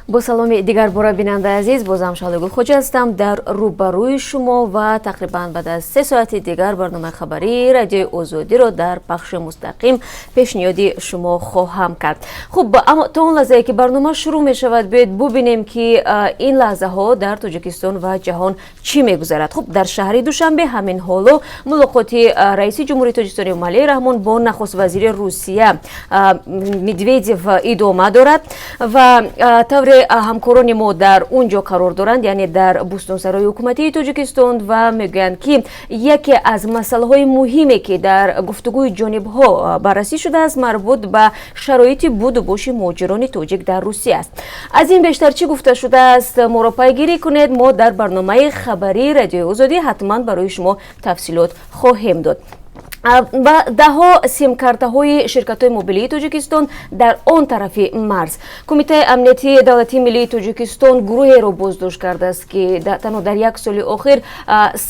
Бо саломи дигар бора, бинандаи азиз, бозам Шаҳло Гулхоҷа ҳастам дар рӯбарӯи шумо ва тақрибан баъд аз 3 соати дигар барномаи хабарии Радиои Озодиро дар пахши мустақим пешниҳоди шумо хоҳам кард. Хуб, аммо то он лаҳзае ки барнома шурӯъ мешавад, биёед бубинем, ки ин лаҳзаҳо дар Тоҷикистон ва ҷаҳон чӣ мегузарад. Хуб, дар шаҳри Душанбе ҳамин ҳоло мулоқоти раиси Ҷумҳурии Тоҷикистон Эмомалӣ Раҳмон бо нахуствазири Русия Медведев идома дорад ва тавре ҳамкорони мо дар он ҷо қарор доранд, яъне дар Бӯстонсарои ҳукуматии Тоҷикистон, ва мегӯянд, ки яке аз масъалаҳои муҳиме, ки дар гуфтугӯи ҷонибҳо баррасӣ шудааст, марбут ба шароити буду боши муҳоҷирони тоҷик дар Русия аст. Аз ин бештар чӣ гуфта шудааст, моро пайгирӣ кунед. Мо дар барномаи хабарии Радиои Озодӣ ҳатман барои шумо тафсилот хоҳем дод. Ва даҳҳо симкартаҳои ширкатҳои мобилии Тоҷикистон дар он тарафи марз. Кумитаи амнияти давлатии миллии Тоҷикистон гурӯҳеро боздошт кардааст, ки танҳо дар як соли охир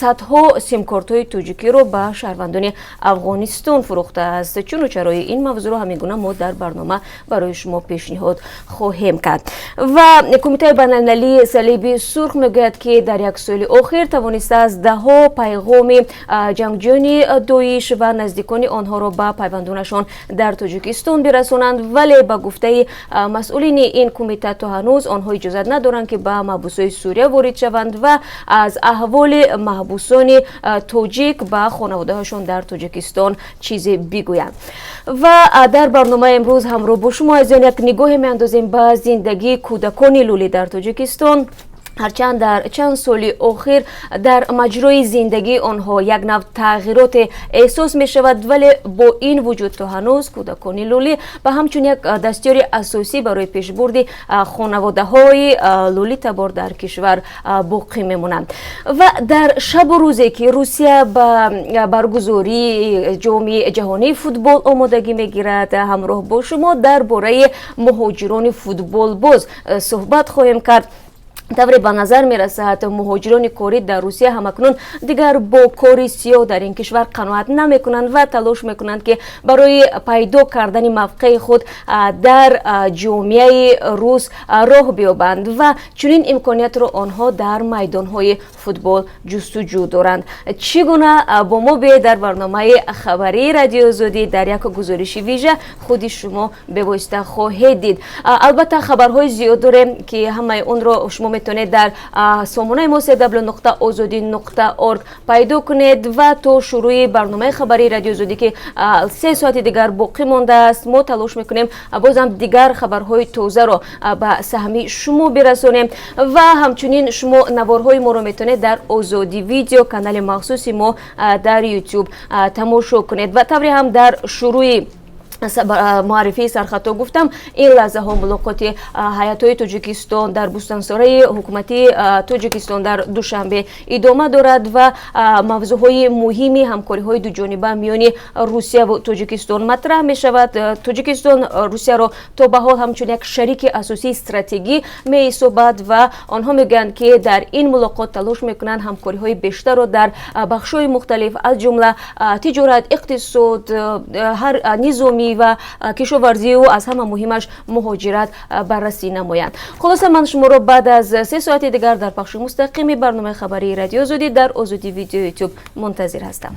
садҳо симкортҳои тоҷикиро ба шаҳрвандони Афғонистон фурӯхтааст. Чуну чарои ин мавзӯъро ҳамин гуна мо дар барнома барои шумо пешниҳод хоҳем кард. Ва Кумитаи байналмилалии Салиби Сурх мегӯяд, ки дар як соли охир тавонистааст даҳҳо пайғоми ҷангҷӯёни Доиш ва наздикони онҳоро ба пайвандонашон дар Тоҷикистон бирасонанд, вале ба гуфтаи масъулини ин кумита, то ҳанӯз онҳо иҷозат надоранд, ки ба маҳбусҳои Сурия ворид шаванд ва аз аҳволи маҳбусони тоҷик ба хонаводаҳояшон дар Тоҷикистон чизе бигӯянд. Ва дар барномаи имрӯз ҳамроҳ бо шумо, азизон, як нигоҳе меандозем ба зиндагии кӯдакони лулӣ дар Тоҷикистон. Ҳарчанд дар чанд соли охир дар маҷрои зиндагии онҳо як нав тағйироте эҳсос мешавад, вале бо ин вуҷуд то ҳанӯз кӯдакони лулӣ ба ҳамчун як дастёри асосӣ барои пешбурди хонаводаҳои лулитабор дар кишвар боқӣ мемонанд. Ва дар шабу рӯзе ки Русия ба баргузории Ҷоми ҷаҳонии футбол омодагӣ мегирад, ҳамроҳ бо шумо дар бораи муҳоҷирони футболбоз суҳбат хоҳем кард. Тавре ба назар мерасад, муҳоҷирони корӣ дар Русия ҳамакнун дигар бо кори сиёҳ дар ин кишвар қаноат намекунанд ва талош мекунанд, ки барои пайдо кардани мавқеи худ дар ҷомеаи рус роҳ биёбанд ва чунин имкониятро онҳо дар майдонҳои футбол ҷустуҷӯ доранд. Чӣ гуна, бо мо биед, дар барномаи хабарии Радиои Озодӣ дар як гузориши вижа худи шумо бевосита хоҳед дид. Албатта, хабарҳои зиёд дорем, ки ҳамаи онро шумо метавонед дар сомонаи мо www.ozodi.org пайдо кунед. Ва то шурӯи барномаи хабарии Радиои Озодӣ, ки 3 соати дигар боқӣ мондааст, мо талош мекунем бозам дигар хабарҳои тозаро ба саҳми шумо бирасонем. Ва ҳамчунин шумо наворҳои моро метавонед дар Озодӣ Видео, канали махсуси мо дар Ютуб, тамошо кунед. Ва тавре ҳам дар шурӯи муаррифии сархатҳо гуфтам, ин лаҳзаҳо мулоқоти ҳайатҳои Тоҷикистон дар Бӯстонсарои ҳукуматии Тоҷикистон дар Душанбе идома дорад ва мавзӯъҳои муҳими ҳамкориҳои дуҷониба миёни Русияву Тоҷикистон матраҳ мешавад. Тоҷикистон Русияро то ба ҳол ҳамчун як шарики асосии стратегӣ меҳисобад ва онҳо мегӯянд, ки дар ин мулоқот талош мекунанд ҳамкориҳои бештарро дар бахшҳои мухталиф, аз ҷумла тиҷорат, иқтисод, низомӣ ва кишоварзию аз ҳама муҳимаш муҳоҷират баррасӣ намоянд. Хулоса, ман шуморо баъд аз 3 соати дигар дар пахши мустақими барномаи хабарии Радиои Озодӣ дар Озодӣ Видео Ютуб мунтазир ҳастам.